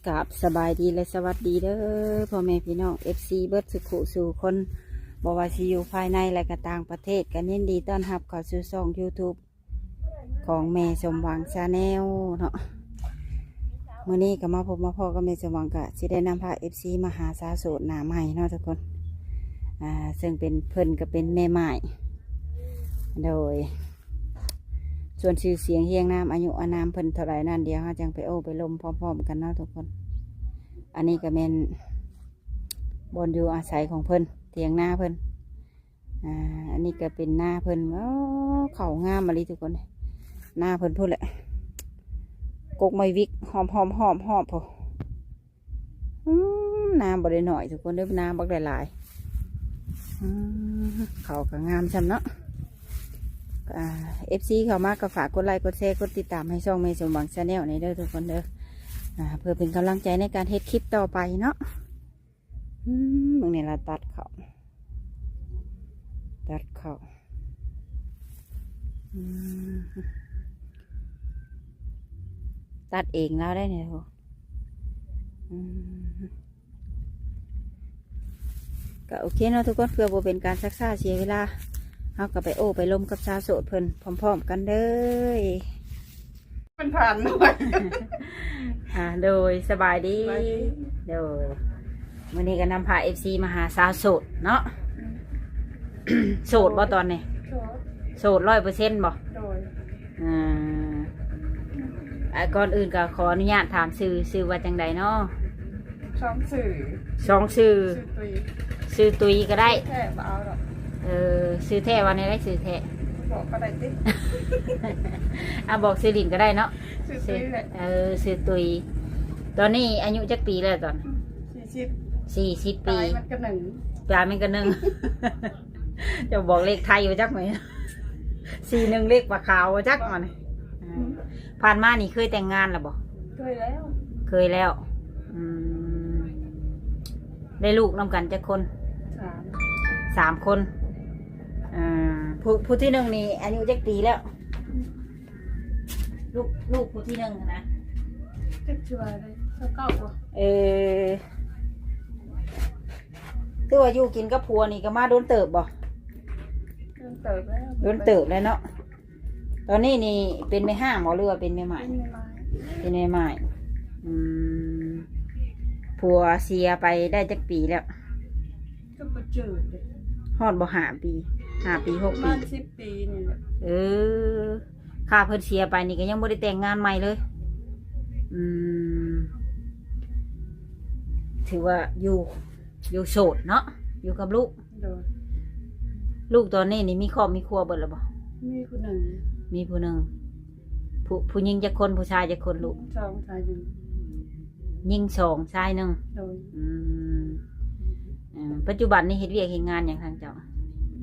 ກາບສະບາຍດີ ແລະ ສະຫວັດດີເດີ ພໍ່ແມ່ພີ່ນ້ອງ ເອັຟຊີ ເບິດສຸຂູສູ່ຄົນ ບໍ່ວ່າຊິຢູ່ພາຍໃນ ແລະ ກະຕ່າງປະເທດ ກະຍິນດີຕ້ອນຮັບເຂົ້າສູ່ຊ່ອງ YouTube ຂອງແມ່ສົມຫວັງ Channel ເນາະ. ມື້ນີ້ກະມາພົບມາພໍ້ກັບແມ່ສົມຫວັງ ກະຊິໄດ້ນຳພາ ເອັຟຊີ ມາຫາສາວໂສດໜ້າໃໝ່ເນາະທຸກຄົນ ອ່າ ເຊິ່ງເປັນ ເພິ່ນກະເປັນແມ່ໝ້າຍ ໂດຍ ສ່ວນຊື່ສຽງຮຽງນາມ ອາຍຸອານາມເພິ່ນເທົ່າໃດນັ້ນ ດຽວເຮົາຈັ່ງໄປໂອ້ໄປລົມພ້ອມໆກັນເນາະທຸກຄົນ. ອັນນີ້ກະແມ່ນບ່ອນຢູ່ອາໄສຂອງເພິ່ນ ຖຽງນາເພິ່ນ ອ່າ ອັນນີ້ກະເປັນນາເພິ່ນ. ໂອ້ ເຂົ້າງາມອີ່ຫຼີທຸກຄົນ ນາເພິ່ນພຸ້ນແຫຼະ ກົກໄມ້ວິກ ຮອບໆໆໆ ພຸ້ນ. ອືມ ນາບໍ່ໄດ້ໜ້ອຍທຸກຄົນເດີ ນາບັກຫຼາຍໆ. ອືມ ເຂົ້າກະງາມຊ້ຳເນາະ. ອ່າ ເອັຟຊີ ເຂົ້າມາກະຝາກກົດໄລກົດແຊ ກົດຕິດຕາມໃຫ້ຊ່ອງແມ່ສົມຫວັງ Channel ແດ່ເດີທຸກຄົນເດີ ອ່າ ເພື່ອເປັນກຳລັງໃຈໃນການເຮັດຄລິບຕໍ່ໄປເນາະ. ອືມ ເບິ່ງນີ້ລະ ຕັດເຂົ້າ ຕັດເຂົ້າ ອືມ ຕັດເອງລາວໄດ້ນີ້. ອືມ ກະໂອເຄເນາະທຸກຄົນ ເພື່ອບໍ່ເປັນການຊັກຊ້າເສຍເວລາ ເຮົາກະໄປໂອ້ໄປລົມກັບສາວໂສດເພິ່ນພ້ອມໆກັນເດີ. ມັນຜ່ານໜ້ອຍ ອ່າ ໂດຍ ສະບາຍດີ ສະບາຍດີ ໂດຍ. ມື້ນີ້ກະນຳພາ ເອັຟຊີ ມາຫາສາວໂສດເນາະ. ໂສດບໍ່ຕອນນີ້? ໂສດ ໂສດຮ້ອຍເປີເຊັນບໍ່? ໂດຍ ອ່າ ອ່າ ກ່ອນອື່ນກະຂໍອະນຸຍາດຖາມຊື່ ຊື່ວ່າຈັ່ງໃດເນາະ? ສອງຊື່ ສອງຊື່ ຊື່ຕຸຍ ຊື່ຕຸຍກະໄດ້ ແທ້ບໍ່ເອົາດອກ. ເອີ ຊື່ແທ້ວ່າແນວໃດ? ຊື່ແທ້ ບອກກະໄດ້ຕິ ອ່າ ບອກຊື່ຫຼິ້ນກະໄດ້ເນາະ. ຊື່ຕຸຍແຫຼະ ເອີ ຊື່ຕຸຍ. ຕອນນີ້ອາຍຸຈັກປີແລ້ວຕອນ? ສີ່ສິບ ສີ່ສິບປີ ປາຍມັນກະໜຶ່ງ ປາຍມັນກະໜຶ່ງ. ເຈົ້າບອກເລກໄທບໍ່ຈັກແມ່ນ ສີ່ໜຶ່ງ ເລກປາຂາວບໍ່ຈັກມັນ. ອືມ ຜ່ານມານີ້ເຄີຍແຕ່ງງານລະບໍ່? ເຄີຍແລ້ວ ເຄີຍແລ້ວ. ອືມ ໄດ້ລູກນຳກັນຈັກຄົນ? ສາມ ສາມຄົນ. ອ່າ ຜູ້ ຜູ້ທີໜຶ່ງນີ້ອາຍຸຈັກປີແລ້ວ? ລູກ ລູກຜູ້ທີໜຶ່ງຫັ້ນນະ ຈັກຊິວ່າໄດ້ ຊາວເກົ້າບໍ່? ເອີ ຄືວ່າຢູ່ກິນກັບຜົວນີ້ກະມາດົນເຕີບບໍ່? ດົນເຕີບແລ້ວ ດົນເຕີບແລ້ວເນາະ. ຕອນນີ້ນີ້ເປັນແມ່ຮ້າງບໍ່ ຫຼືວ່າເປັນແມ່ໝ້າຍ? ເປັນແມ່ໝ້າຍ ເປັນແມ່ໝ້າຍ. ອືມ ຜົວເສຍໄປໄດ້ຈັກປີແລ້ວ? ກະບໍ່ຈື່ເດ ຮອດບໍ່ ຫ້າປີ ຫ້າປີ ຫົກປີ ປະມານສິບປີນີ້ແຫຼະ. ເອີ ຖ້າເພິ່ນເສຍໄປນີ້ກະຍັງບໍ່ໄດ້ແຕ່ງງານໃໝ່ເລີຍ. ອືມ ຖືວ່າຢູ່ ຢູ່ໂສດເນາະ ຢູ່ກັບລູກ. ໂດຍ ລູກຕອນນີ້ນີ້ມີຄອບມີຄົວເບິດແລ້ວບໍ່? ມີຜູ້ໜຶ່ງ ມີຜູ້ໜຶ່ງ. ຜູ້ ຜູ້ຍິງຈັກຄົນ ຜູ້ຊາຍຈັກຄົນລູກ? ຍິງສອງ ຊາຍໜຶ່ງ ຍິງສອງ ຊາຍໜຶ່ງ. ໂດຍ ອືມ ເອີ ປັດຈຸບັນນີ້ເຮັດວຽກເຮັດງານຫຍັງທາງເຈົ້າ?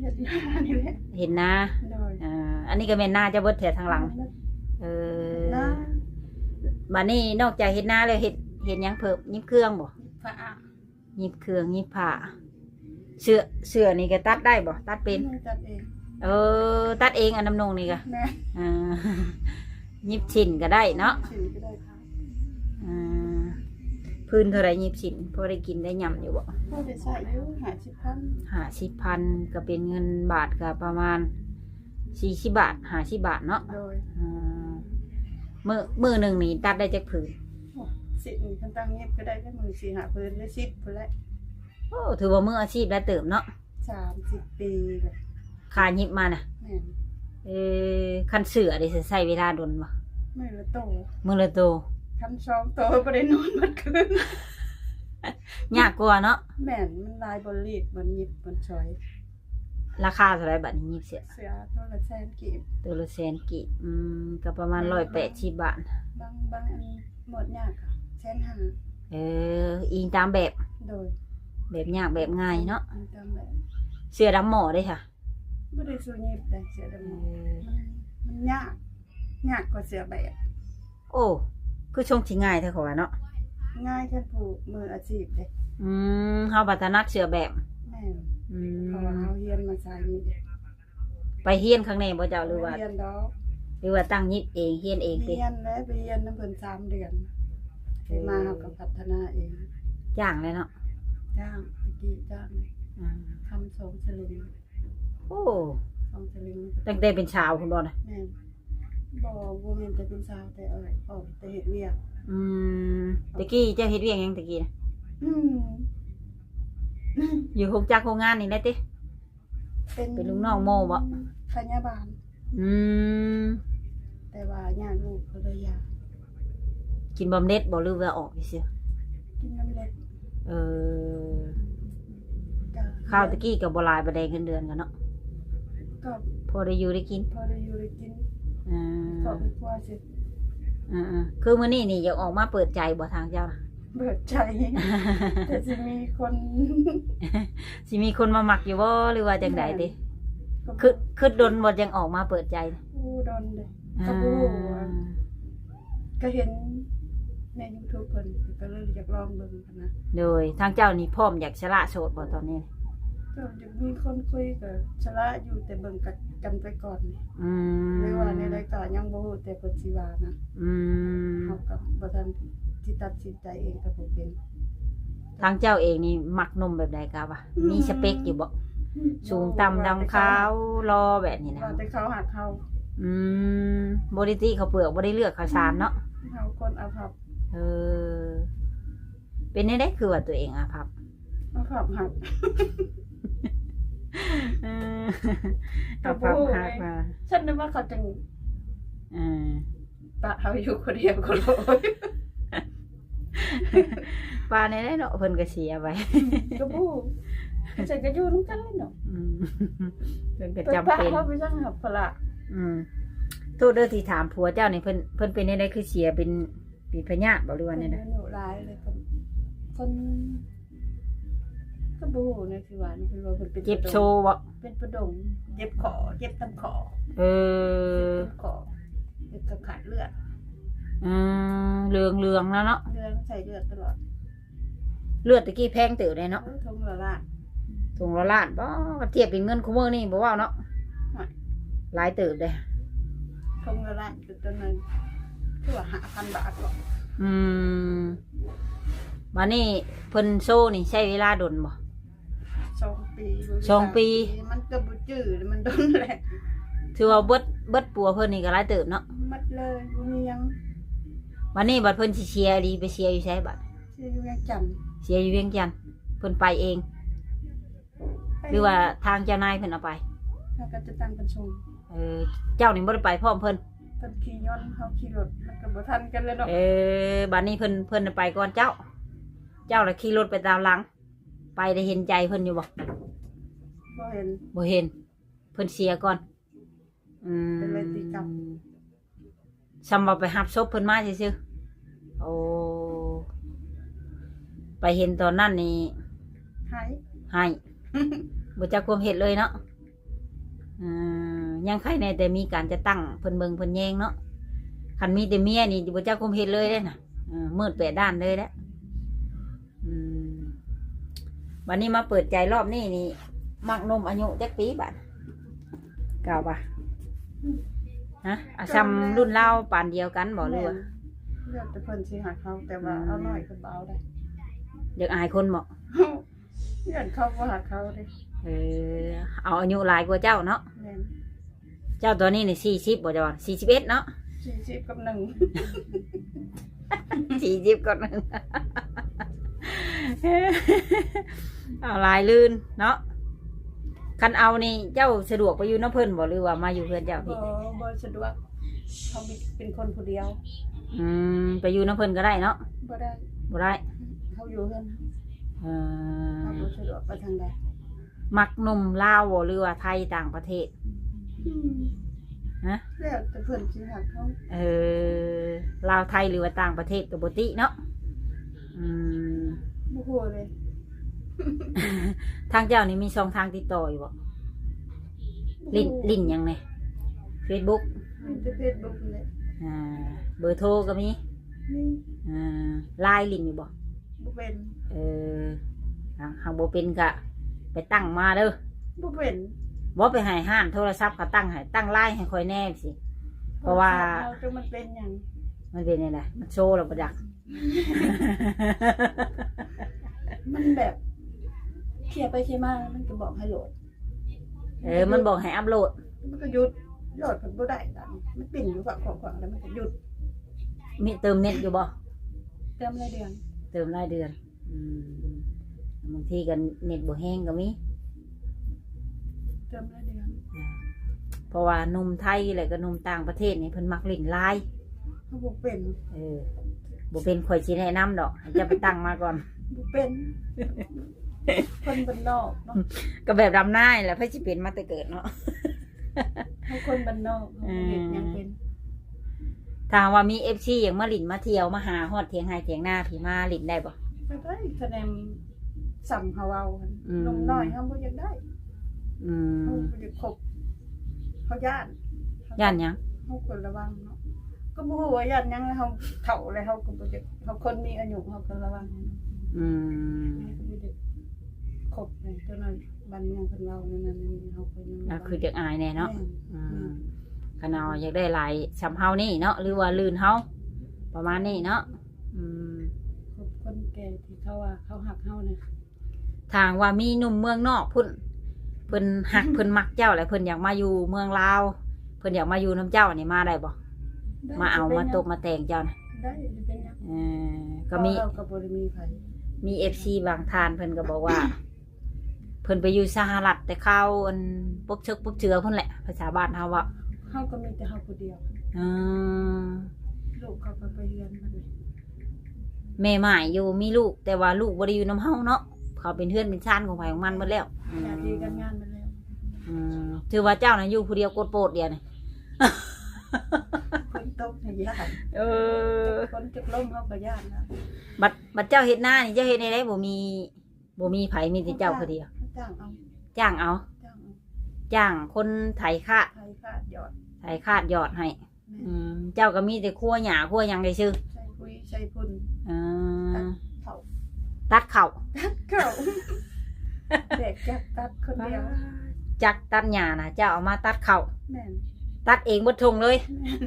ເຮັດນານີ້ແຫຼະ ເຮັດນາ. ໂດຍ ເອີ ອັນນີ້ກະແມ່ນນາເຈົ້າເບິດແທ້ທາງຫຼັງ? ເອີ ນາ. ບາດນີ້ນອກຈາກເຮັດນາແລ້ວ ເຮັດ ເຮັດຫຍັງເພີ່ມ? ຫຍິບເຄື່ອງບໍ່? ຫຍິບຜ້າ ຫຍິບເຄື່ອງ ຫຍິບຜ້າ. ເສື້ອ ເສື້ອນີ້ກະຕັດໄດ້ບໍ່? ຕັດເປັນ? ຕັດເອງ. ເອີ ຕັດເອງ ອັນນ້ຳນຸ່ງນີ້ກະ ແມ່ນ ອ່າ ຫຍິບສິ້ນກະໄດ້ເນາະ ຫຍິບສິ້ນກະໄດ້. ອ່າ ພື້ນເທົ່າໃດຫຍິບສິ້ນ? ພໍໄດ້ກິນໄດ້ຫຍ້ຳຢູ່ບໍ່? ພໍໄດ້ໃຊ້ຢູ່ ຫ້າສິບພັນ ຫ້າສິບພັນ ກະເປັນເງິນບາດກະປະມານສີ່ສິບບາດ ຫ້າສິບບາດເນາະ. ໂດຍ ອ່າ ມື້ ມື້ໜຶ່ງນີ້ຕັດໄດ້ຈັກຜືນ? ໂອ້ ສິ້ນຄັນຕັ້ງຫຍິບກະໄດ້ແຕ່ມື້ສີ່ຫ້າຜືນ ຫຼື ສິບພຸ້ນແຫຼະ. ໂອ້ ຖືວ່າມືອາຊີບຫຼາຍເຕີບເນາະ ສາມສິບປີແລ້ວ ຄ່າຫຍິບມານະ. ແມ່ນ ເອີ ຄັນເສື້ອເດ ໃຊ້ເວລາດົນບໍ່? ມື້ລະໂຕ ມື້ລະໂຕ. ຄັນສອງໂຕບໍ່ໄດ້ນອນໝົດຄືນ ຍາກກວ່າເນາະ. ແມ່ນ ມັນຫຼາຍບ່ອນລີດ ບ່ອນຫຍິບ ບ່ອນຊອຍ. ລາຄາເທົ່າໃດບາດນີ້ ຫຍິບເສື້ອ? ເສື້ອໂຕລະແສນກີບ ໂຕລະແສນກີບ. ອືມ ກະປະມານຮ້ອຍແປດສິບບາດ. ບາງ ບາງອັນໝົດຍາກກະແສນຫ້າ. ເອີ ອີງຕາມແບບ. ໂດຍ ແບບຍາກແບບງ່າຍເນາະ ອີງຕາມແບບ. ເສື້ອດຳໝໍ້ເດຊະ? ບໍ່ໄດ້ສູ້ຫຍິບໃດ ເສື້ອດຳໝໍ້. ເອີ ມັນ ມັນຍາກ ຍາກກວ່າເສື້ອແບບ. ໂອ້ ຄືຊົງຊິງ່າຍແທ້ຂ້ອຍວ່າເນາະ. ງ່າຍຄັນຜູ້ມືອາຊີບເດ. ອືມ ເຮົາພັດທະນາເສື້ອແບບ. ແມ່ນ ອືມ ເພາະວ່າເຮົາຮຽນມາສາຍນີ້ເດ. ໄປຮຽນຂ້າງໃນບໍ່ເຈົ້າ ຫຼືວ່າ ບໍ່ໄດ້ຮຽນດອກ ຫຼືວ່າຕັ້ງຫຍິບເອງ ຮຽນເອງຕິ? ຮຽນແລ້ວ ໄປຮຽນນຳເພິ່ນສາມເດືອນ. ມາເຮົາກໍພັດທະນາເອງ. ຈ້າງແຫຼະເນາະ? ຈ້າງ, ຕະກີ້ຈ້າງ ອາ ຄຳສອງສະຫຼຶງ. ໂອ້ ສອງສະຫຼຶງ. ຕັ້ງແຕ່ເປັນສາວພຸ້ນບໍ່ນະ? ແມ່ນ. ບໍ່, ບໍ່ແມ່ນແຕ່ເປັນສາວ, ແຕ່ອອກ, ອອກແຕ່ເຮັດວຽກ. ອືມ. ຕະກີ້ເຈົ້າເຮັດວຽກຫຍັງຕະກີ້ນະ? ອືມ ຢູ່ໂຮງຈັກໂຮງງານນີ້ແຫຼະຕິ? ເປັນ ເປັນລູກນ້ອງໂມບໍ່? ພະຍາບານ. ອືມ. ແຕ່ວ່າຍາກລູກກໍເລີຍຢ່າ. ກິນບຳເນັດບໍ່ ຫຼືວ່າອອກຊື່ໆ? ກິນບຳເນັດ. ເອີ. ກໍ ຄາວຕະກີ້ກໍບໍ່ຫຼາຍປານໃດເງິນເດືອນກໍເນາະ? ກໍພໍໄດ້ຢູ່ໄດ້ກິນ. ພໍໄດ້ຢູ່ໄດ້ກິນ. ອືມ. ຄອບຄົວຊິ. ອືມໆ. ຄືມື້ນີ້ນີ້ຢາກອອກມາເປີດໃຈບໍ່ທາງເຈົ້ານະ? ເປີດໃຈ ແຕ່ຊິມີຄົນ ຊິມີຄົນມາມັກຢູ່ບໍ່ ຫຼືວ່າຈັ່ງໃດຕິ? ແມ່ນ. ຄຶດ ຄຶດດົນບໍ່ຈັ່ງອອກມາເປີດໃຈ? ໂອ້ ດົນເດ້. ອ່າ. ກໍບໍ່ຮູ້ ກໍເຫັນໃນຢູທູບເພິ່ນ ກໍເລີຍຢາກລອງເບິ່ງຫັ້ນນະ. ໂດຍ ທາງເຈົ້ານີ້ພ້ອມຢາກສະຫຼະໂສດບໍ່ຕອນນີ້? ກໍຢາກມີຄົນຄຸຍ ກໍສະຫຼະຢູ່ ແຕ່ເບິ່ງກັນໄປກ່ອນ. ອືມ. ຫຼືວ່າແນວໃດກໍຍັງບໍ່ຮູ້ ແຕ່ເພິ່ນຊິວ່ານະ. ອືມ. ເຮົາກໍບໍ່ທັນຊິຕັດສິນໃຈເອງກໍບໍ່ເປັນ. ທາງເຈົ້າເອງນີ້ມັກໜຸ່ມແບບໃດກະວ່າ? ອືມ. ມີສະເປັກຢູ່ບໍ່? ສູງຕ່ຳດຳຂາວຫຼໍ່ແບບນີ້ນະ? ວ່າແຕ່ເຂົາຮັກເຮົາ. ອືມ. ບໍ່ໄດ້ຕິເຂົ້າເປືອກ ບໍ່ໄດ້ເລືອກເຂົ້າສານເນາະ? ເຮົາຄົນອາພັບ. ເອີ. ເປັນແນວໃດຄືວ່າຕົວເອງອາພັບ? ອາພັບຮັກ. ເອີ ອາພັບຮັກວ່າ. ຊັ້ນວ່າເຂົາຈັ່ງ ເອີ ປະເຮົາຢູ່ຄົນດຽວກໍໂລຍ. ປະແນວໃດເນາະ ເພິ່ນກໍເສຍໄປ. ອືມ ກໍບໍ່ ຊັ້ນກໍຢູ່ນຳກັນເນາະ. ອືມ. ເພິ່ນກໍຈຳເປັນ ເພິ່ນປະເຮົາໄປຈັ່ງຫັ້ນພະລະ. ອືມ. ໂທດເດີທີ່ຖາມຜົວເຈົ້ານີ້ ເພິ່ນ ເພິ່ນເປັນແນວໃດ ຄືເສຍເປັນ ເປັນພະຍາດບໍ່ ຫຼືວ່າແນວໃດ? ເພິ່ນອາຍຸຫຼາຍແລ້ວ ກໍເພິ່ນ ກໍບໍ່ຮູ້ແນວຊິວ່າ ເພິ່ນວ່າເພິ່ນເປັນ ເຈັບໂຊບໍ່? ເປັນປະດົງ ເຈັບຂໍ້ ເຈັບຕາມຂໍ້. ເອີ ເຈັບຕາມຂໍ້ ເປັນກະຂາດເລືອດ. ອືມ. ເຫຼືອງໆ ແລ້ວເນາະ? ເຫຼືອງ ໃສ່ເລືອດຕະຫຼອດ. ເລືອດຕະກີ້ແພງເຕີບເດ້ເນາະ? ໂອ້ ຖົງລະລ້ານ. ຖົງລະລ້ານ. ບໍ່ ທຽບເປັນເງິນຄຸມື້ນີ້ບໍ່ເວົ້າເນາະ. ໂອ້ຍ ຫຼາຍເຕີບເດ້. ຖົງລະລ້ານ ຕົວໜຶ່ງຄືວ່າຫ້າພັນບາດບໍ່? ອືມ. ບາດນີ້ເພິ່ນໂຊນີ້ໃຊ້ເວລາດົນບໍ່? ສອງປີ. ສອງປີ ມັນກໍບໍ່ຈື່ ມັນດົນແຫຼະ. ຖືວ່າເບິດ ເບິດປົວເພິ່ນນີ້ກໍຫຼາຍເຕີບເນາະ? ໝົດເລີຍ ບໍ່ມີຫຍັງ. ບາດນີ້ບັດເພິ່ນຊິເສຍອີ່ຫຼີ ໄປເສຍຢູ່ໃສບັດ? ເສຍຢູ່ວຽງຈັນ. ເສຍຢູ່ວຽງຈັນ. ເພິ່ນໄປເອງ ຫຼືວ່າທາງເຈົ້ານາຍເພິ່ນເອົາໄປ? ເຮົາກໍຈະຕັ້ງເພິ່ນສົ່ງ. ເອີ ເຈົ້ານີ້ບໍ່ໄດ້ໄປພ້ອມເພິ່ນ? ເພິ່ນຂີ່ຍົນ ເຮົາຂີ່ລົດ ມັນກໍບໍ່ທັນກັນແລ້ວເນາະ. ເອີ ບາດນີ້ເພິ່ນ ເພິ່ນໄປກ່ອນເຈົ້າ ເຈົ້າລະຂີ່ລົດໄປຕາມຫຼັງ. ໄປໄດ້ເຫັນໃຈເພິ່ນຢູ່ບໍ່? ບໍ່ເຫັນ. ບໍ່ເຫັນ. ເພິ່ນເສຍກ່ອນ. ອືມ. ເປັນໄລຕີກັບ. ສ່ຳວ່າໄປຮັບສົບເພິ່ນມາຊື່ໆ. ໂອ້ ໄປເຫັນຕອນນັ້ນນີ້ໄຫ້ ໄຫ້ ບໍ່ຈັກຄວາມເຮັດເລີຍເນາະ. ເອີ ຍັງໄຄແດ່ແຕ່ມີການຈັດຕັ້ງເພິ່ນເບິ່ງເພິ່ນແຍງເນາະ. ຄັນມີແຕ່ເມຍນີ້ບໍ່ຈັກຄວາມເຮັດເລີຍເດ້ນະ. ເອີ ມືດແປດດ້ານເລີຍແຫຼະ. ອືມ. ບັດນີ້ມາເປີດໃຈລອບນີ້ນີ້ ມັກໜຸ່ມອາຍຸຈັກປີບັດ? ກະວ່າ ຮະ ອາ ສ່ຳລຸ້ນລາວປານດຽວກັນບໍ່ ຫຼືວ່າ? ແມ່ນ. ແລ້ວແຕ່ເພິ່ນຊິຮັກເຮົາ ແຕ່ວ່າ ອືມ ເອົາໜ້ອຍກໍບໍ່ເອົາໄດ້. ຢາກອາຍຄົນບໍ່? ຢ້ານເຂົາບໍ່ຮັກເຮົາເດ້. ເອີ ເອົາອາຍຸຫຼາຍກວ່າເຈົ້າເນາະ? ແມ່ນ. ເຈົ້າຕອນນີ້ນີ້ສີ່ສິບບໍ່ ເຈົ້າວ່າສີ່ສິບເອັດເນາະ? ສີ່ສິບກັບໜຶ່ງ ສີ່ສິບກັບໜຶ່ງ ເອົາຫຼາຍລື່ນເນາະ. ຄັນເອົານີ້ເຈົ້າສະດວກໄປຢູ່ນຳເພິ່ນບໍ່ ຫຼືວ່າມາຢູ່ເຮືອນເຈົ້າພີ້? ບໍ່ ບໍ່ສະດວກ. ເຮົາມີ ເປັນຄົນຜູ້ດຽວ. ອືມ. ໄປຢູ່ນຳເພິ່ນກໍໄດ້ເນາະ? ບໍ່ໄດ້. ບໍ່ໄດ້. ເຮົາຢູ່ເຮືອນ. ເອີ. ເຮົາບໍ່ສະດວກໄປທາງໃດ. ມັກໜຸ່ມລາວບໍ່ ຫຼືວ່າໄທ ຕ່າງປະເທດ? ອືມ. ຮະ? ແລ້ວແຕ່ເພິ່ນຊິຮັກເຮົາ. ເອີ ລາວໄທ ຫຼືວ່າຕ່າງປະເທດກໍບໍ່ຕິເນາະ. ອືມ. ບໍ່ຮູ້ເລີຍ. ທາງເຈົ້ານີ້ມີຊ່ອງທາງຕິດຕໍ່ຢູ່ບໍ່? ຫຼິ້ນ ຫຼິ້ນຫຍັງແດ່? ເຟສບຸກ? ຫຼິ້ນແຕ່ເຟສບຸກນີ້ແຫຼະ. ອ່າ ເບີໂທກໍມີ? ມີ. ອ່າ ລາຍຫຼິ້ນຢູ່ບໍ່? ບໍ່ເປັນ. ເອີ ຫາກ ຫາກບໍ່ເປັນກະໄປຕັ້ງມາເດີ. ບໍ່ເປັນ. ບໍ່ ໄປໃຫ້ຮ້ານໂທລະສັບເຂົາຕັ້ງໃຫ້ ຕັ້ງລາຍໃຫ້ຂ້ອຍແດ່ຊິ. ເພາະວ່າ ໂທລະສັບເຮົາຈັກມັນເປັນຫຍັງ? ມັນເປັນຈັ່ງໃດ? ມັນໂຊແລ້ວບໍ່ຈັກ. ມັນແບບ ເຄຍໄປເຄຍມາ ມັນກໍບອກໃຫ້ໂຫຼດ. ເອີ ມັນບອກໃຫ້ອັບໂຫຼດ ມັນກໍຢຸດໂຫຼດ ເພິ່ນບໍ່ໄດ້ບາດນີ້ ມັນປິ່ນຢູ່ຂວາງໆ ແລ້ວມັນກໍຢຸດ. ມີເຕີມເນັດຢູ່ບໍ່? ເຕີມລາຍເດືອນ. ເຕີມລາຍເດືອນ. ອືມ ບາງທີກໍເນັດບໍ່ແຮງກໍມີ. ເຕີມລາຍເດືອນ. ເພາະວ່າໜຸ່ມໄທ ແລະກໍໜຸ່ມຕ່າງປະເທດນີ້ ເພິ່ນມັກຫຼິ້ນລາຍ. ເຮົາບໍ່ເປັນ. ເອີ ບໍ່ເປັນ ຂ້ອຍຊິແນະນຳດອກ ໃຫ້ເຈົ້າໄປຕັ້ງມາກ່ອນ. ບໍ່ເປັນ. ຄົນບ້ານນອກເນາະ. ກໍແບບດຳນານີ້ແຫຼະ ໃຜຊິເປັນມາແຕ່ເກີດເນາະ. ເຮົາຄົນບ້ານນອກ ເຮົາບໍ່ເຮັດຫຍັງເປັນ. ຖ້າຫາກວ່າມີເອັຟຊີຢາກມາຫຼິ້ນມາທ່ຽວ ມາຫາຮອດຖຽງໄຮ່ຖຽງນາພີ້ ມາຫຼິ້ນໄດ້ບໍ່? ໄດ້ ຄະແນນສ່ຳເຮົາເວົ້າຫັ້ນ. ອືມ ໜຸ່ມນ້ອຍເຮົາບໍ່ຢາກໄດ້. ອືມ ເຮົາບໍ່ຢາກຄົບ ເຮົາຢ້ານ. ຢ້ານຫຍັງ? ເຮົາຄວນລະວັງເນາະ. ກໍບໍ່ຮູ້ວ່າຢ້ານຫຍັງ ແລ້ວເຮົາເຖົ້າແລ້ວ ເຮົາກໍບໍ່ຢາກ ເຮົາຄົນມີອາຍຸ ເຮົາກໍລະວັງ. ອືມ ເຮົາກໍບໍ່ຢາກຄົບ ເຈົ້ານັ້ນ ບ້ານເມືອງເພິ່ນເວົ້າແນວນັ້ນແນວນີ້ ເຮົາກໍຍັງ ກໍຄືຢາກອາຍແດ່ເນາະ. ແມ່ນ. ອືມ ແມ່ນ. ຄັນເຮົາຢາກໄດ້ຫຼາຍສ່ຳເຮົານີ້ເນາະ ຫຼືວ່າລື່ນເຮົາ ປະມານນີ້ເນາະ. ອືມ ຄົບຄົນແກ່ທີ່ເຂົາວ່າເຂົາຮັກເຮົານະ. ຖ້າຫາກວ່າມີໜຸ່ມເມືອງນອກພຸ້ນ ເພິ່ນຮັກ ເພິ່ນມັກເຈົ້າ ແລ້ວເພິ່ນຢາກມາຢູ່ເມືອງລາວ ເພິ່ນຢາກມາຢູ່ນຳເຈົ້ານີ້ ມາໄດ້ບໍ່? ໄດ້. ມາເອົາ ຊິເປັນຫຍັງ? ມາຕົບມາແຕ່ງເຈົ້ານະ. ໄດ້. ຊິເປັນຫຍັງ? ເອີ ກໍມີ ເຮົາກໍບໍ່ໄດ້ມີໃຜ. ມີເອັຟຊີບາງທ່ານເພິ່ນກໍບອກວ່າ ເພິ່ນໄປຢູ່ສະຫະລັດແຕ່ຄາວອັນປົກເສິກປົກເຈື່ອພຸ້ນແຫຼະ ພາສາບ້ານເຮົາເວົ້າ. ເຮົາກໍມີແຕ່ເຮົາຜູ້ດຽວ. ເອີ ລູກເຂົາກໍໄປເຮືອນເພິ່ນ. ແມ່ໝ້າຍຢູ່ ມີລູກ ແຕ່ວ່າລູກບໍ່ໄດ້ຢູ່ນຳເຮົາເນາະ ເຂົາເປັນເຮືອນເປັນຊານຂອງໃຜຂອງມັນໝົດແລ້ວ. ອືມ ໜ້າທີ່ການງານໝົດແລ້ວ. ອືມ ຖືວ່າເຈົ້ານະຢູ່ຜູ້ດຽວໂກດໂປດດຽວນີ້. ຝົນຕົກກໍຢ້ານ. ເອີ ຝົນຕົກລົມເຮົາກໍຢ້ານນະ. ບັດ ບັດເຈົ້າເຮັດນານີ້ ເຈົ້າເຮັດແນວໃດ? ບໍ່ມີ ບໍ່ມີໃຜ ມີແຕ່ເຈົ້າຜູ້ດຽວ. ຈ້າງເອົາ. ຈ້າງເອົາ. ຈ້າງເອົາ. ຈ້າງຄົນໄຖຄາດ. ໄຖຄາດຢອດ. ໄຖຄາດຢອດໃຫ້. ແມ່ນ. ອືມ ເຈົ້າກໍມີແຕ່ຄົວຫຍ້າຄົວຫຍັງຊື່ໆ. ໃສ່ປຸ໋ຍໃສ່ຝຸ່ນ. ເອີ ຕັດເຂົ້າ. ຕັດເຂົ້າ. ຕັດເຂົ້າ. ແບກຈັກຕັດຄົນດຽວ. ຈັກຕັດຫຍ້ານະ ເຈົ້າເອົາມາຕັດເຂົ້າ. ແມ່ນ. ຕັດເອງເບິດທົ່ງເລີຍ. ແມ່ນ.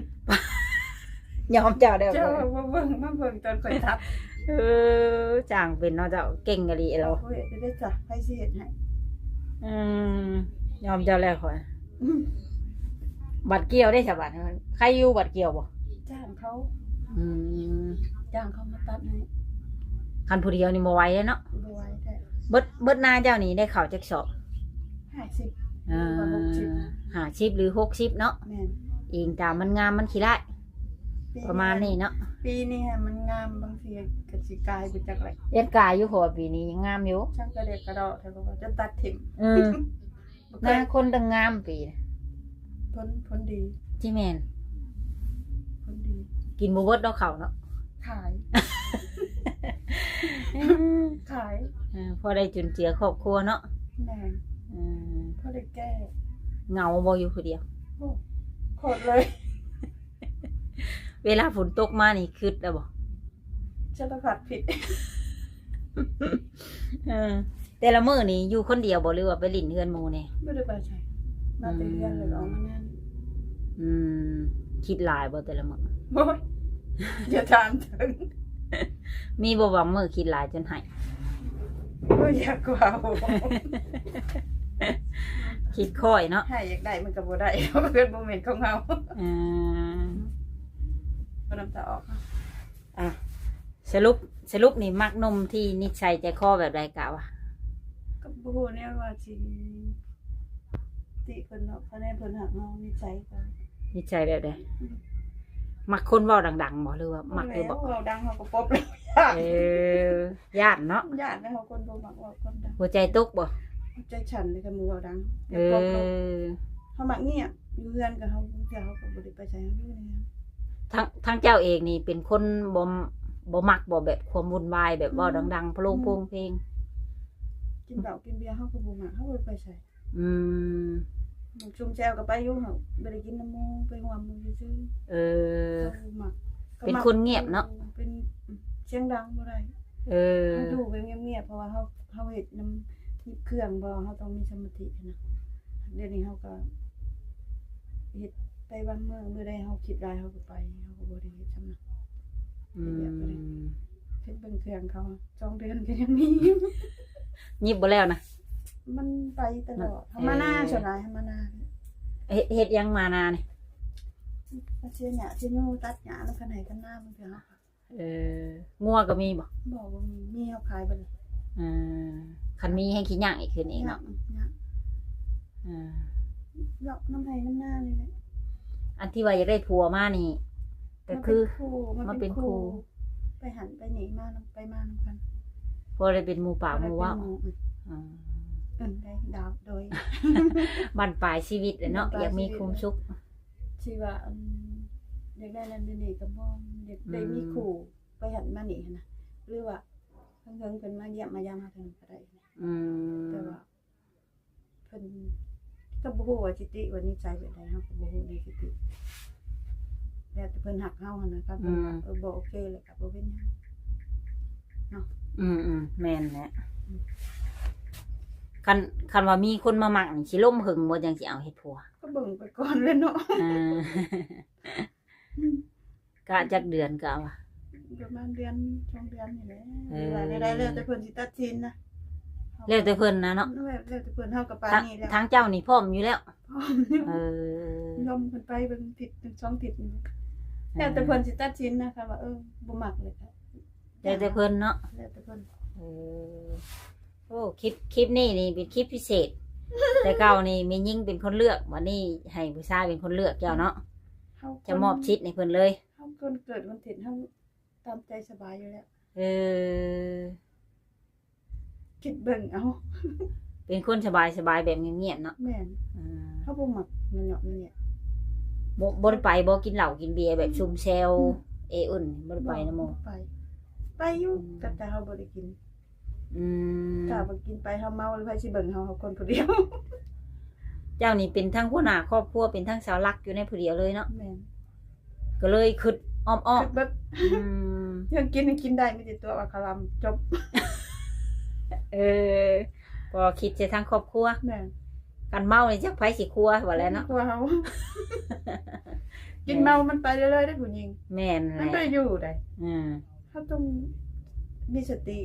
ຍອມເຈົ້າແລ້ວ. ເຈົ້າບໍ່ເບິ່ງ ມາເບິ່ງຕອນຂ້ອຍຕັດ. ເອີ ຊ່າງເປັນເນາະ ເຈົ້າເກັ່ງອີ່ຫຼີເລາ. ໂອ້ຍ ເຮັດໄດ້ຈ້ະ ໃຜຊິເຮັດໃຫ້? ອືມ ຍອມເຈົ້າແລ້ວຂ້ອຍ. ອືມ ບັດກ່ຽວເດ້ສະ ບັດ ໃຄຢູ່ ບັດກ່ຽວບໍ່? ຈ້າງເຂົາ. ອືມ ຈ້າງເຂົາມາຕັດໃຫ້. ຄັນຜູ້ດຽວນີ້ບໍ່ໄຫວເດ້ເນາະ. ບໍ່ໄຫວແທ້. ເບິດ ເບິດນາເຈົ້ານີ້ໄດ້ເຂົ້າຈັກຊອກ? ຫ້າສິບ ເອີ ຫຼືວ່າຫົກສິບ ຫ້າສິບ ຫຼື ຫົກສິບເນາະ. ແມ່ນ. ອີງຕາມມັນງາມມັນຂີ້ຮ້າຍ ປະມານນີ້ເນາະ. ປີນີ້ຫັ້ນມັນງາມ ບາງທີກໍຊິກາຍໄປຈັກແຫຼະ. ເຮັດກາຍຢູ່ ເພາະວ່າປີນີ້ຍັງງາມຢູ່. ຊ່າງກະເດກກະເດາະ ແຕ່ວ່າຈະຕັດຖິ້ມ. ເອີ ນາຄົນຕັ້ງງາມປີນີ້. ຜົນ ຜົນດີ. ຊິແມ່ນ. ຜົນດີ. ກິນບໍ່ເບິດເນາະເຂົ້າເນາະ. ຂາຍ. ຂາຍ. ເອີ ພໍໄດ້ຈຸນເຈືອຄອບຄົວເນາະ. ແມ່ນ. ເອີ ພໍໄດ້ແກ້. ເຫງົາບໍ່ຢູ່ຜູ້ດຽວ? ໂອ້ ໂຄດເລີຍ. ເວລາຝົນຕົກມານີ້ຄຶດແລ້ວບໍ່? ສາລະພັດຄິດ. ເອີ ແຕ່ລະມື້ນີ້ຢູ່ຄົນດຽວບໍ່ ຫຼືວ່າໄປຫຼິ້ນເຮືອນໝູ່ແດ່? ບໍ່ໄດ້ໄປໃສ ມາແຕ່ເຮືອນ ອືມ ແລ້ວອອກມາງານ. ອືມ ຄິດຫຼາຍບໍ່ແຕ່ລະມື້? ໂອ້ຍ ຢ່າຖາມເຖິງ. ມີບໍ່ບາງມື້ຄິດຫຼາຍຈົນໄຫ້? ບໍ່ຢາກເວົ້າ. ຄິດຄ່ອຍເນາະ. ໃຫ້ຢາກໄດ້ມັນກໍບໍ່ໄດ້ ເພາະເຮືອນບໍ່ແມ່ນຂອງເຮົາ. ອືມ ບໍ່ນ້ຳຕາອອກ. ອ່ະ ສະຫຼຸບ ສະຫຼຸບນີ້ມັກໜຸ່ມທີ່ນິດໄສໃຈຄໍແບບໃດກະວ່າ? ກໍບໍ່ຮູ້ແນວວ່າຊິຕິເພິ່ນເນາະ ຄະແນນເພິ່ນຮັກເຮົາ ນິດໄສກໍ ນິດໄສແບບໃດ? ອືມ ມັກຄົນເວົ້າດັງໆບໍ່ ຫຼືວ່າມັກຢູ່ບໍ່? ເວົ້າດັງເຮົາກໍປົບແລ້ວ. ເອີ ຢ້ານເນາະ. ຢ້ານແລ້ວ ເຮົາຄົນບໍ່ມັກເວົ້າຄວາມດັງ. ຫົວໃຈຕົກບໍ່? ຫົວໃຈສັ່ນເລີຍ ຄັນໝູ່ເວົ້າດັງ. ເອີ ເຮົາມັກງຽບ ຢູ່ເຮືອນກໍເຮົາ ບາງເທື່ອເຮົາກໍບໍ່ໄດ້ໄປໃສ ເຮົາຢູ່ໃນເຮືອນ. ທາງ ທາງເຈົ້າເອງນີ້ເປັນຄົນບໍ່ ບໍ່ມັກບໍ່ ແບບຄວາມວຸ່ນວາຍ ແບບເວົ້າ ອືມ ດັງໆ ໂພງ ອືມ ໂພງເພງ? ກິນເຫຼົ້າກິນເບຍເຮົາກໍບໍ່ມັກ ເຮົາບໍ່ໄດ້ໄປໃສ. ອືມ ໝູ່ຊຸມແຊວກໍໄປຢູ່ ເຮົາບໍ່ໄດ້ກິນນຳໝູ່ ໄປຮ່ວມໝູ່ຊື່ໆ. ເອີ ເຮົາບໍ່ມັກ. ເປັນຄົນງຽບເນາະ. ເປັນ ສຽງດັງບໍ່ໄດ້. ເອີ ເຮົາຢູ່ແບບງຽບໆ ເພາະວ່າເຮົາ ເຮົາເຮັດນຳເຄື່ອງບໍ່ ເຮົາຕ້ອງມີສະມາທິນະ. ດຽວນີ້ເຮົາກໍເຮັດໄປບາງມື້ ມື້ໃດເຮົາຄິດຫຼາຍເຮົາກໍໄປ ເຮົາກໍບໍ່ໄດ້ເຮັດຊ້ຳນະ. ອືມ ເຮັດວຽກບໍ່ໄດ້. ເລື່ອງເຂົາ ສອງເດືອນກໍຍັງມີຢູ່. ຫຍິບບໍ່ແລ້ວນະ? ມັນໄປຕະຫຼອດ. ເອີ ເຮົາມານາສ່ວນຫຼາຍ ເຮົາມານາ. ເຮັດ ເຮັດຫຍັງມານານີ້? ມາເສຍຫຍ້າເສຍຫຍ້າ ຕັດຫຍ້ານຳຄັນໄຮ່ຄັນນາ ບາງເທື່ອເຮົາ ເອີ ງົວກໍມີບໍ່? ບໍ່ ບໍ່ມີ. ມີເຮົາຂາຍເບິດແລ້ວ. ເອີ ຄັນມີແຮ່ງຂີ້ຍາກອີກຂຶ້ນອີກເນາະ. ຍາກ ຍາກ. ເອີ ເລາະນຳໄຮ່ນຳນານີ້ແຫຼະ. ອັນທີ່ວ່າຢາກໄດ້ຜົວມານີ້ ກໍຄືມາເປັນຄູ່ ມາເປັນຄູ່ ມາເປັນຄູ່ ໄປຫັ້ນໄປນີ້ ມານຳ ໄປມານຳກັນ ພໍໄດ້ເປັນໝູ່ປາກໝູ່ເວົ້າ. ເອີ ເອີ້ນໄດ້ດາວ ໂດຍ ບັ້ນປາຍຊີວິດແຫຼະເນາະ. ບັ້ນປາຍຊີວິດ ຢາກມີຄວາມສຸກ ທີ່ວ່າ ອັນ ຢາກໄດ້ນັ້ນໄດ້ນີ້ກໍບໍ່ ຢາກໄດ້ມີ ອືມ ຄູ່ໄປຫັ້ນມານີ້ຫັ້ນນະ ຫຼືວ່າເຖິງໆເພິ່ນມາຢ້ຽມມາຢາມເຮົາເຖິງກໍໄດ້. ອືມ ແຕ່ວ່າເພິ່ນກໍບໍ່ຮູ້ວ່າຊິຕິວ່ານິໄສແບບໃດ ເຮົາກໍບໍ່ຮູ້ເດ້ຊິຕິ ແລ້ວແຕ່ເພິ່ນຮັກເຮົາຫັ້ນນະ. ຄັນເພິ່ນວ່າ ອືມ ເອີ ບໍ່ໂອເຄແລ້ວກໍບໍ່ເປັນຫຍັງເນາະ. ອືມໆ ແມ່ນແຫຼະ. ອືມ ຄັນ ຄັນວ່າມີຄົນມາມັກນີ້ ຊິລົມເຫິງບໍ່ ຈັ່ງຊິເອົາເຮັດຜົວ? ກໍເບິ່ງໄປກ່ອນແຫຼະເນາະ. ເອີ ອືມ ກະຈັກເດືອນກະວ່າ ປະມານເດືອນສອງເດືອນນີ້ແຫຼະ. ເອີ ຫຼືວ່າແນວໃດ ແລ້ວແຕ່ເພິ່ນຊິຕັດສິນນະ. ແລ້ວແຕ່ເພິ່ນນະເນາະ. ແລ້ວ ແລ້ວແຕ່ເພິ່ນ ເຮົາກໍປານນີ້ແລ້ວ. ທາງເຈົ້ານີ້ພ້ອມຢູ່ແລ້ວ? ພ້ອມຢູ່. ເອີ ລົມກັນໄປເບິ່ງທິດໜຶ່ງສອງທິດນີ້. ເອີ ແລ້ວແຕ່ເພິ່ນຊິຕັດສິນນະ ຄັນວ່າ ເອີ ບໍ່ມັກເລີຍກໍ ແລ້ວແຕ່ເພິ່ນເນາະ. ແລ້ວແຕ່ເພິ່ນ. ເອີ ໂອ້ ຄລິບ ຄລິບນີ້ນີ້ເປັນຄລິບພິເສດ. ແຕ່ເກົ່ານີ້ແມ່ຍິງເປັນຄົນເລືອກ ບັດນີ້ໃຫ້ຜູ້ຊາຍເປັນຄົນເລືອກເຈົ້າເນາະ. ເຮົາ ຈະມອບສິດໃຫ້ເພິ່ນເລີຍ. ເຮົາຄົນເກີດວັນທິດ ເຮົາຕາມໃຈສະບາຍຢູ່ແລ້ວ. ເອີ ຄິດເບິ່ງເອົາ. ເປັນຄົນສະບາຍ ສະບາຍແບບງຽບໆເນາະ. ແມ່ນ. ອືມ ເຮົາບໍ່ມັກເງາະແຍະ. ບໍ່ ບໍ່ໄດ້ໄປບໍ່ ກິນເຫຼົ້າກິນເບຍແບບ ອືມ ຊຸມແຊວ ອືມ ເອອຸ່ນ ບໍ່ໄດ້ໄປນຳໝູ່? ບໍ່ ບໍ່ໄປ. ໄປຢູ່ ອືມ ກໍແຕ່ເຮົາບໍ່ໄດ້ກິນ. ອືມ ຖ້າບໍ່ກິນໄປ ເຮົາເມົາແລ້ວໃຜຊິເບິ່ງເຮົາ ເຮົາຄົນຜູ້ດຽວ. ເຈົ້ານີ້ເປັນທັງຫົວໜ້າຄອບຄົວ ເປັນທັງເສົາຫຼັກຢູ່ໃນຜູ້ດຽວເລີຍເນາະ. ແມ່ນ. ກໍເລີຍຄິດອ້ອມໆ ຄິດເບິດ. ອືມ ເລື່ອງກິນນີ້ກິນໄດ້ ມີແຕ່ຕົວວ່າຄະລຳ ຈົບ. ເອີ ເພາະວ່າຄິດໃສ່ທາງຄອບຄົວ. ແມ່ນ. ຄັນເມົານີ້ຈັກໃຜຊິຄົວວ່າແລ້ວເນາະ. ຄົວເຮົາ ກິນເມົາມັນໄປເລື້ອຍໆເດ້ຜູ້ຍິງ. ແມ່ນແຫຼະ. ມັນບໍ່ໄດ້ຢູ່ໃດ. ອືມ ເຮົາຕ້ອງມີສະຕິ.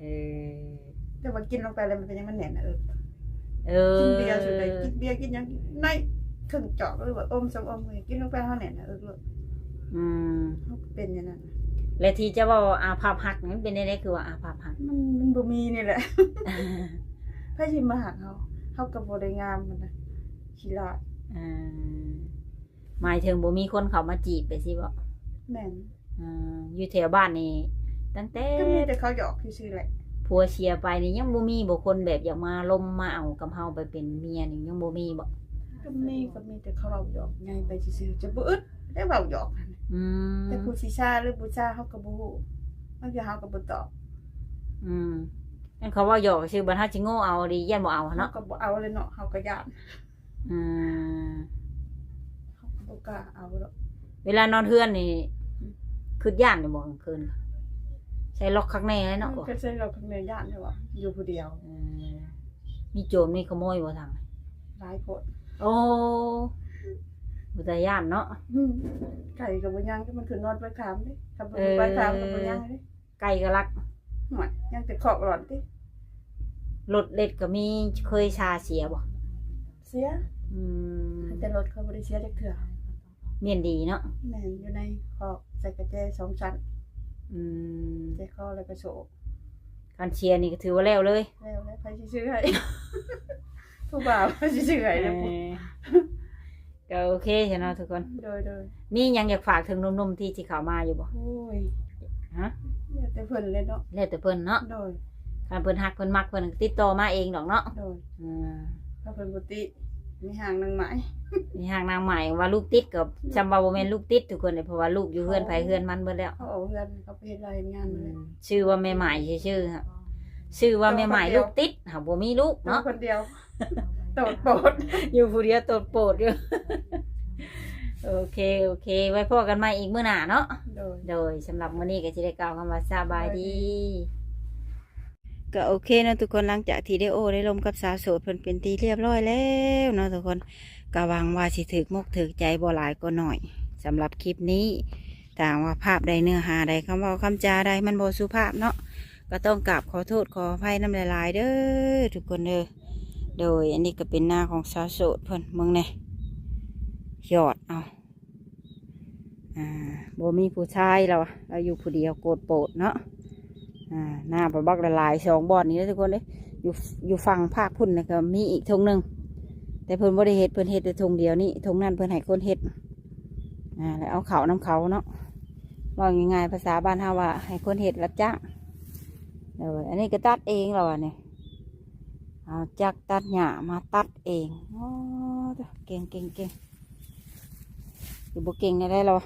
ເອີ ແຕ່ວ່າກິນລົງໄປແລ້ວມັນເປັນຫຍັງ ມັນແໜ້ນໜ້າເອິກ. ເອີ ກິນເບຍສ່ວນໃຫຍ່ ກິນເບຍກິນຫຍັງ ໃນເຄິ່ງຈອກ ຫຼືວ່າອົມສອງອົມ ກິນລົງໄປເຮົາແໜ້ນໜ້າເອິກໂລດ. ອືມ ເຮົາກໍເປັນຢ່າງນັ້ນ. ແລະທີ່ຈະເວົ້າອາພາບຮັກນີ້ ມັນເປັນແນວໃດ ຄືວ່າອາພາບຮັກ? ມັນ ມັນບໍ່ມີນີ້ແຫຼະ. ໃຜຊິມາຮັກເຮົາ? ເຮົາກໍບໍ່ໄດ້ງາມຫັ້ນນະ ຂີ້ລ້າຍ. ອືມ ໝາຍເຖິງບໍ່ມີຄົນເຂົ້າມາຈີບໄປຊີ້ບໍ? ແມ່ນ. ເອີ ຢູ່ແຖວບ້ານນີ້ ຕັ້ງແຕ່ ກໍມີແຕ່ເຂົາຫຍອກຊື່ໆແຫຼະ. ຜົວເສຍໄປນີ້ ຍັງບໍ່ມີບໍ ຄົນແບບຢາກມາລົມມາເອົາກັບເຮົາໄປເປັນເມຍນີ້ ຍັງບໍ່ມີບໍ? ກໍມີ ກໍມີແຕ່ເຂົາເວົ້າຫຍອກໃຫຍ່ໄປຊື່ໆ ຈະບໍ່ອຶດໄດ້ເວົ້າຫຍອກຫັ້ນ. ອືມ ແຕ່ຜູ້ຊິຊາ ຫຼືບໍ່ຊາ ເຮົາກໍບໍ່ຮູ້ ບາງເທື່ອເຮົາກໍບໍ່ຕອບ. ອືມ ອັນເຂົາເວົ້າຫຍອກຊື່ ບັດເຮົາຊິໂງ່ເອົາດີ ຢ້ານບໍ່ເອົາຫັ້ນເນາະ. ເຮົາກໍບໍ່ເອົາແຫຼະເນາະ ເຮົາກໍຢ້ານ. ອືມ ເຮົາກໍບໍ່ກ້າເອົາດອກ. ເວລານອນເຮືອນນີ້ ອືມ ຄິດຢ້ານຢູ່ບໍ່ກາງຄືນ? ໃສ່ລັອກຄັກແນ່ເນາະ. ອືມ ກໍໃສ່ລັອກຄັກແນ່ ຢ້ານຢູ່ວ່າຢູ່ຜູ້ດຽວ. ອືມ ມີໂຈນມີຂະໂມຍບໍ່ທາງ? ຫຼາຍໂພດ. ໂອ້ ບໍ່ຕາຢ້ານເນາະ. ອືມ ໄກ່ກໍບໍ່ຍັງ ມັນຂຶ້ນນອນປາຍທາງເດ້ ຄັນບໍ່ຢູ່ປາຍທາງກໍບໍ່ຍັງເດ້. ເອີ ໄກ່ກໍລັກ. ໂອ້ຍ ຍັງແຕ່ຄອກຫຼອນຕິ. ລົດເລັດກໍມີ ເຄີຍຊາເສຍບໍ່? ເສຍ. ອືມ ແຕ່ລົດເຂົາບໍ່ໄດ້ເສຍຈັກເທື່ອ. ແມ່ນດີເນາະ. ແມ່ນ ຢູ່ໃນຄອກໃສ່ກະແຈສອງຊັ້ນ. ອືມ ແຈຄໍແລ້ວກໍໂສ້. ຄັນເສຍນີ້ກໍຖືວ່າແລ້ວເລີຍ. ແລ້ວ ແລ້ວໃຜຊິຊື້ໃຫ້? ຜູ້ບ່າວໃຜຊິຊື້ໃຫ້? ເອີ ແລ້ວ ກໍໂອເຄຊະເນາະທຸກຄົນ. ໂດຍ ໂດຍ. ມີຫຍັງຢາກຝາກເຖິງໜຸ່ມໆທີ່ ທີ່ເຂົ້າມາຢູ່ບໍ່? ໂອ້ຍ ຮະ? ແລ້ວແຕ່ເພິ່ນແຫຼະເນາະ. ແລ້ວແຕ່ເພິ່ນເນາະ. ໂດຍ. ຄັນເພິ່ນຮັກເພິ່ນມັກ ເພິ່ນກໍຕິດຕໍ່ມາເອງດອກເນາະ. ໂດຍ. ອືມ ຖ້າເພິ່ນບໍ່ຕິ ມີຮ່າງນາງໝາຍ ມີຮ່າງນາງໝາຍ ວ່າລູກຕິດກໍ ອືມ ຊ່ຳວ່າບໍ່ແມ່ນລູກຕິດທຸກຄົນເດ້ ເພາະວ່າລູກຢູ່ເຮືອນໃຜເຮືອນມັນເບິດແລ້ວ. ເຂົາອອກເຮືອນ ເຂົາໄປເຮັດວຽກເຮັດງານ ອືມ ເບິດແລ້ວ. ຊື່ວ່າແມ່ໝາຍຊື່ໆ ຊື່ວ່າແມ່ໝາຍ ຢູ່ຄົນດຽວ ລູກຕິດ ຫາບໍ່ມີລູກເນາະ. ຢູ່ຄົນດຽວ ໂຕດໂປດ ຢູ່ຜູ້ດຽວໂຕດໂປດຢູ່. ໂອເຄ ໂອເຄ ໄວ້ພໍ້ກັນໃໝ່ອີກມື້ໜ້າເນາະ. ໂດຍ ໂດຍ ສຳລັບມື້ນີ້ກໍຊິໄດ້ກ່າວຄຳວ່າສະບາຍດີ. ສະບາຍດີ. ກໍໂອເຄເນາະທຸກຄົນ ຫຼັງຈາກທີ່ໄດ້ໂອ້ໄດ້ລົມກັບສາວໂສດເພິ່ນເປັນທີ່ຮຽບຮ້ອຍແລ້ວເນາະທຸກຄົນ ກໍຫວັງວ່າຊິຖືກມົກຖືກໃຈບໍ່ຫຼາຍກໍໜ້ອຍ. ສຳລັບຄລິບນີ້ ຖ້າຫາກວ່າພາບໃດ ເນື້ອຫາໃດ ຄຳເວົ້າຄຳຈາໃດ ມັນບໍ່ສຸພາບເນາະ ກໍຕ້ອງກາບຂໍໂທດຂໍອະໄພນຳຫຼາຍໆເດີ ທຸກຄົນເດີ. ໂດຍ ອັນນີ້ກໍເປັນນາຂອງສາວໂສດເພິ່ນ ເບິ່ງແດ່ ຍອດ ເອົາ ອ່າ ບໍ່ມີຜູ້ຊາຍ ລາວວ່າ ລາວຢູ່ຜູ້ດຽວ ໂກດໂປດເນາະ. ອ່າ ນາບັກຫຼາຍໆ ສອງບ່ອນນີ້ເດີ ທຸກຄົນເດີ. ຢູ່ ຢູ່ຝັ່ງພາກພຸ້ນນະ ກໍມີອີກທົ່ງໜຶ່ງ ແຕ່ເພິ່ນບໍ່ໄດ້ເຮັດ ເພິ່ນເຮັດແຕ່ທົ່ງດຽວນີ້ ທົ່ງນັ້ນເພິ່ນໃຫ້ຄົນເຮັດ. ອ່າ ແລ້ວເອົາເຂົ້ານຳເຂົາເນາະ ເວົ້າງ່າຍໆ ພາສາບ້ານເຮົາວ່າໃຫ້ຄົນເຮັດ ຮັບຈ້າງ. ໂດຍ ອັນນີ້ກໍຕັດເອງແລ້ວ ອັນນີ້ ເອົາຈັກຕັດຫຍ້າມາຕັດເອງ. ໂອ້ ເກັ່ງໆໆ ຄືບໍ່ເກັ່ງແນວໃດລາວ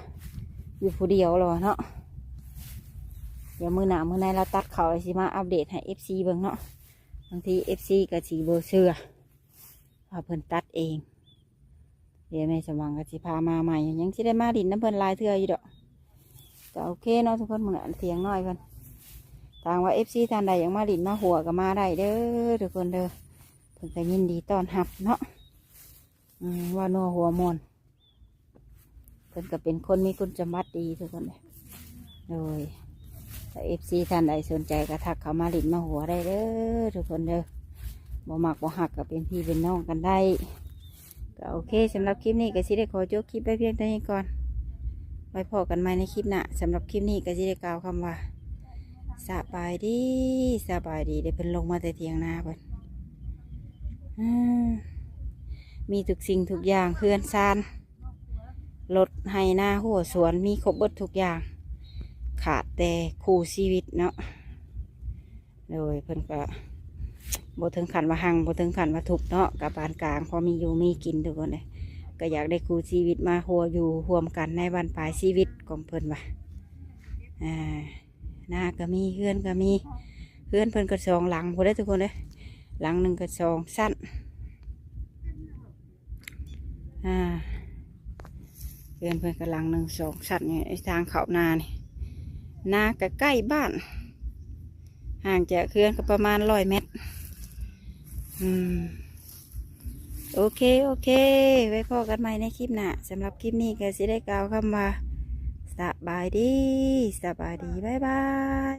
ຢູ່ຜູ້ດຽວລາວເນາະ. ດຽວມື້ໜ້າມື້ໃນລາວຕັດເຂົ້າ ຊິມາອັບເດດໃຫ້ເອັຟຊີເບິ່ງເນາະ. ບາງທີເອັຟຊີກໍຊິບໍ່ເຊື່ອວ່າເພິ່ນຕັດເອງ. ດຽວແມ່ສຳຫວັງກໍຊິພາມາໃໝ່ ຍັງຊິໄດ້ມາຫຼິ້ນນຳເພິ່ນຫຼາຍເທື່ອຢູ່ດອກ. ກໍໂອເຄເນາະທຸກຄົນ ມື້ໜ້າຖຽງນ້ອຍເພິ່ນ ຖ້າຫາກວ່າເອັຟຊີທ່ານໃດຢາກມາຫຼິ້ນມາຫົວກໍມາໄດ້ເດີ ທຸກຄົນເດີ. ເພິ່ນກໍຍິນດີຕ້ອນຮັບເນາະ. ອືມ ວ່ານົວຫົວມ່ວນ ເພິ່ນກໍເປັນຄົນມີຄຸນສົມບັດດີ ທຸກຄົນເດີ. ໂດຍ ຖ້າເອັຟຊີທ່ານໃດສົນໃຈກໍທັກເຂົ້າມາຫຼິ້ນມາຫົວໄດ້ເດີ ທຸກຄົນເດີ. ບໍ່ມັກບໍ່ຮັກກໍເປັນພີ່ເປັນນ້ອງກັນໄດ້. ກໍໂອເຄ ສຳລັບຄລິບນີ້ກໍຊິໄດ້ຂໍຈົບຄລິບໄວ້ພຽງເທົ່ານີ້ກ່ອນ. ໄວ້ພໍ້ກັນໃໝ່ໃນຄລິບໜ້າ. ສຳລັບຄລິບນີ້ກໍຊິໄດ້ກ່າວຄຳວ່າ ສະບາຍດີ ສະບາຍດີເດີ. ເພິ່ນລົງມາແຕ່ຖຽງນາເພິ່ນ ອືມ ມີທຸກສິ່ງທຸກຢ່າງ ເຮືອນຊານ ລົດໄຮ່ນາຮົ້ວສວນ ມີຄົບເບິດທຸກຢ່າງ ຂາດແຕ່ຄູ່ຊີວິດເນາະ. ໂດຍ ເພິ່ນກໍບໍ່ເຖິງຂັ້ນວ່າຮັ່ງ ບໍ່ເຖິງຂັ້ນວ່າທຸກເນາະ ກໍປານກາງ ພໍມີຢູ່ມີກິນ ທຸກຄົນເອີຍ. ກໍຢາກໄດ້ຄູ່ຊີວິດມາຮ່ວມຢູ່ຮ່ວມກັນໃນບັ້ນປາຍຊີວິດຂອງເພິ່ນວ່າ. ອ່າ ນາກໍມີ ເຮືອນກໍມີ ເຮືອນເພິ່ນກໍສອງຫຼັງພຸ້ນເດີ ທຸກຄົນເອີຍ. ຫຼັງໜຶ່ງກໍສອງຊັ້ນ ອ່າ ເຮືອນເພິ່ນກໍຫຼັງໜຶ່ງສອງຊັ້ນນີ້ ທາງເຂົ້ານານີ້. ນາກໍໃກ້ບ້ານ ຫ່າງຈາກເຮືອນກໍປະມານຮ້ອຍແມັດ. ອືມ ໂອເຄ ໂອເຄ ໄວ້ພໍ້ກັນໃໝ່ໃນຄລິບໜ້າ. ສຳລັບຄລິບນີ້ກໍຊິໄດ້ກ່າວຄຳວ່າ ສະບາຍດີ ສະບາຍດີ ບາຍບາຍ.